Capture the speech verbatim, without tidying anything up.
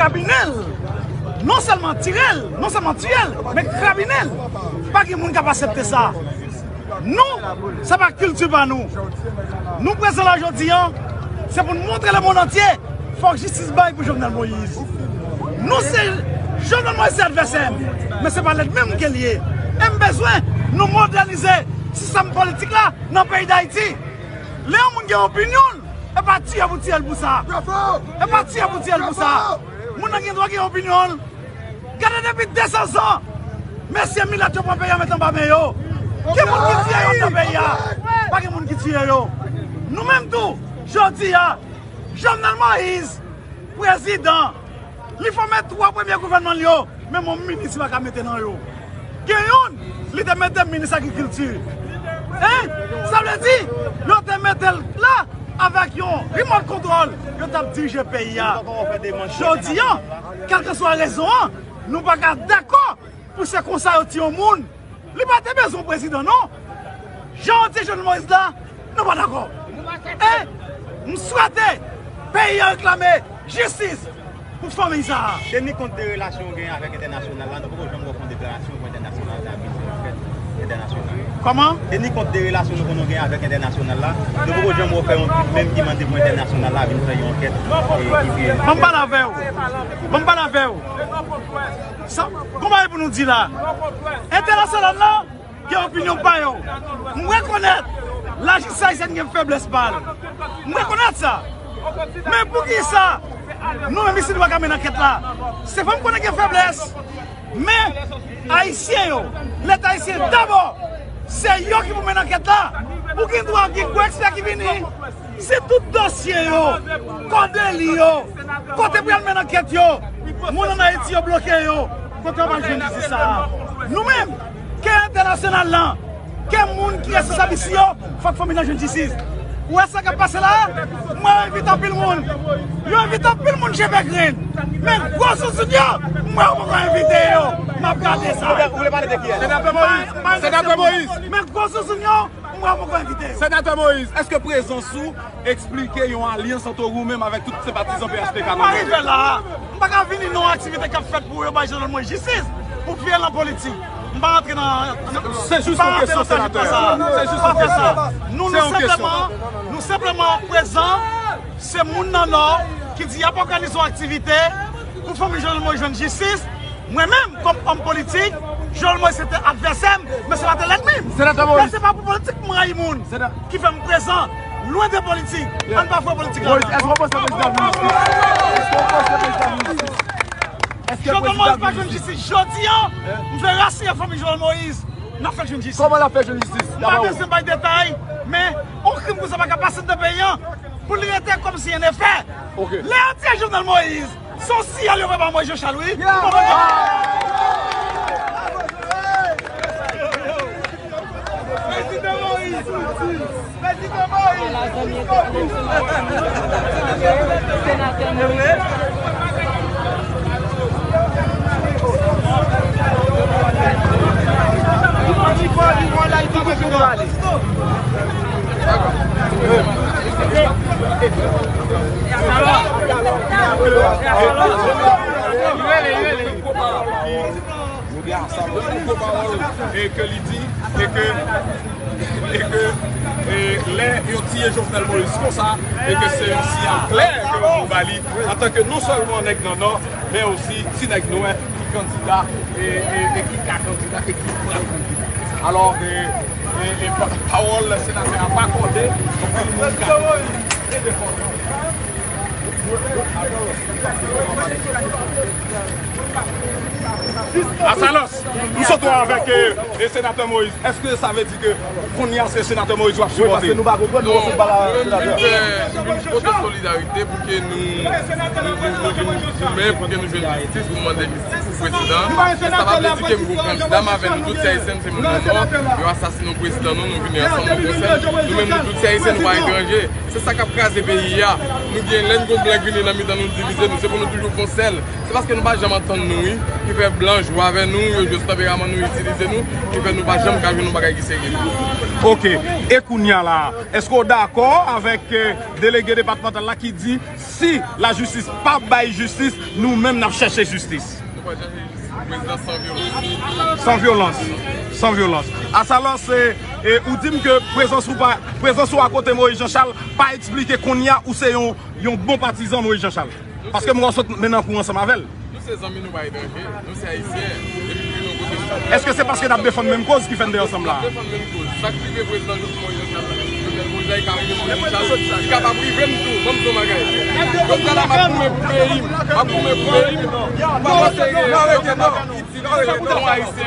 Krabinen l, non sèlman tire l, non sèlman tiye l, men krabinen l. Pa gen moun k ap aksepte sa. Nou, sa pa kilti pa nou. Nou prezan la jodi a, se pou n montre lemonn antye, fòk jistis bay pou Jovenel Moïse. Nou se, Jovenel Moïse se advèsè m, men se pa lènmi m ke l ye. E m bezwen nou modènize sistèm politik la nan peyi Dayiti. Lè yon moun gen opinyon l, e pa tiye pou tiye l pou sa. E pa tiye pou tiye l pou sa. Moun nan gen dwa gen opinyon l. Gade depi de san zan, mesye milat yo pran peyi a met anba men yo. Gen moun ki tiye yo nan peyi a. Pa gen moun ki tiye yo. Nou menm tou, jodi a, Jovenel Moïse, prezidan, li fòme twa premye gouvènman l yo, menm yon minis li pa ka mete nan yo. Gen youn, li te mete minis agrikilti. Hein? Sa vle di, yo te mete l la avèk yon remote control, yo t ap dirije peyi a. Jodi a, kèlkeswa rezon an, nou pa ka dakò pou se konsa yo tiye yon moun. Li pa te bezwen prezidan, non. Jan yo tiye Jovenel Moïse la, nou pa dakò. E m swete peyi a reklame jistis pou fanmi sa a. Teni kont de relasyon w genyen avèk entènasyonal la, nou poko janm wè w fè yon deklarasyon pou entènasyonal la vin fè yon ankèt entènasyonal. Kòman? Teni kont de relasyon nou konn genyen avèk entènasyonal la, nou poko janm wè w fè yon tweet menm ki mande pou entènasyonal la vin fè yon ankèt, e, ki vye. Ban m pale avè w. Ban m pale avè w. Sa, kòman e pou nou di la? Entènasyonal la, gen opinyon pa yo. M rekonèt lajistis ayisyèn gen feblès pa l. M rekonèt sa. Men poukisa nou menm isi nou pa ka mennen ankèt la? Se fò m konnen gen feblès. Men Ayisyen yo, Leta ayisyen dabò, se yo ki pou mennen ankèt la. Pou gen dwa gen gwo ekspè ki vini. Si tout dosye yo, kò deli yo, kote pou y al mennen ankèt yo, moun ann Ayiti yo bloke yo, kote yo pral jwenn jistis sa a? Nou menm, ke entènasyonal lan, ke moun ki responsab isi yo, fòk fanmi nan jwenn jistis. Ou wè sa k ap pase la a? M wè yo envite anpil moun. Yo envite anpil moun J P Green. Men gwo zouzoun yo, m wè yo poko envite yo. M ap gade sa. Ou vle pale de kiyès? Senatè Moïse. Senatè Moïse. Men gwo zouzoun yo, m wè yo poko envite yo. Senatè Moïse, èske prezans ou eksplike yon alyans ant ou menm avèk tout senpatizan P H T K? M pa rive la. M pa ka vini nan yon aktivite k ap fèt pou yo bay Jovenel Moïse jistis, pou vye lan politik. M pa rantre nan, nan, se jis yon kesyon, senatè. Se jis yon kesyon. Nou, nou senpleman, nou senpleman prezan, se moun nan Nò ki di y ap òganize yon aktivite pou fanmi Jovenel Moïse jwenn jistis. Mwen menm, kòm òm politik, Jovenel Moïse se te advèsè m, men se pa te lènmi m. Senatè Moïse. Men se pa pou politik m rayi moun ki fè m prezan, lwen de politik. Ann pa fè politik la. Moïse, èske w panse prezidan vin jistis? Èske w panse prezidan vin jistis? Èske Jovenel Moïse pa jwenn jistis jodi a? M vle rasire fanmi Jovenel Moïse, n ap fè l jwenn jistis. Kòman l ap fè jwenn jistis? M pa bezwen bay detay, men yon krim konsa pa ka pase nan peyi a pou l rete kòmsi de rien n'était fait. Lè yo tiye Jovenel Moïse, se yon siyal yo voye ba Moïse Jean Charles, wi. Prezidan Moïse! Prezidan Moïse! Senatè Moïse. Nou gen Absalom, yon gwo pawòl, e ke li di, e ke, e ke, e lè yo tiye Jovenel Moïse konsa, e ke se yon siyal klè ke yo ba li, antanke non sèlman nèg nan Nò, men osi ti nèg nwè ki kandida, e, e, e ki ka kandida, e ki pral kandida. Alò, e, e, e pa-, pawòl senatè a pa kòde, anpil moun ka, e defann. Asalòs, m sot wè avèk, e, e senatè Moïse. Èske sa vle di ke kounye a se senatè Moïse w ap sipòte? Wi, paske nou pa konprann, nou konprann pa la senatè. Nou vin fè, nou vin pote solidarite pou ke nou, nou, nou, nou vin goumen, pou ke nou jwenn jistis, pou mande jistis pou prezidan. Sa pa vle di ke m gon kandida, m avè nou tout se Ayisyen, se moun nan Nò, yo asasinen prezidan nou, nou vini ansanm, nou konsèy. Nou menm, nou tout se Ayisyen, nou pa etranje. Se sa k ap kraze peyi a. Nou gen, lè n gon blan k vini nan mitan nou, l divize nou. Se pou nou toujou fè yon sèl. Se paske nou pa janm antann nou, wi, ki fè blan jwe avè nou, yo jwe sou tanperaman nou, itilize nou, ki fè nou pa janm ka jwenn yon bagay ki serye. Ok. E kounye a la, èske w dakò avèk eh, delege depatmantal la ki di si lajistis pa bay jistis, nou menm n ap chèche jistis? Nou pral chèche jistis pou prezidan san vyolans. San vyolans. San vyolans. Asalò, se, e, ou di m ke prezans ou pa, prezans ou akote Moïse Jean Charles pa eksplike kounye a ou se yon, yon bon patizan Moïse Jean Charles. Paske m wè w sot mennen kou ansanm avè l. Nou se zanmi, nou pa etranje. Nou se ayisyen. Depi nou rive yon kote, nou pa etranje. Èske se paske n ap defann menm koz ki fè n te ansanm la? N ap defann menm koz. Sa k rive prezidan Jovenel Moïse Jovenel Moïse la, li ka rive Moïse Jean Charles. Li kapab rive m tou. Ban m di w yon bagay. Jodi a la, m ap goumen pou peyi m. M ap goumen pou peyi m. M pa panse gen yon pèp itil, yon ayisyen.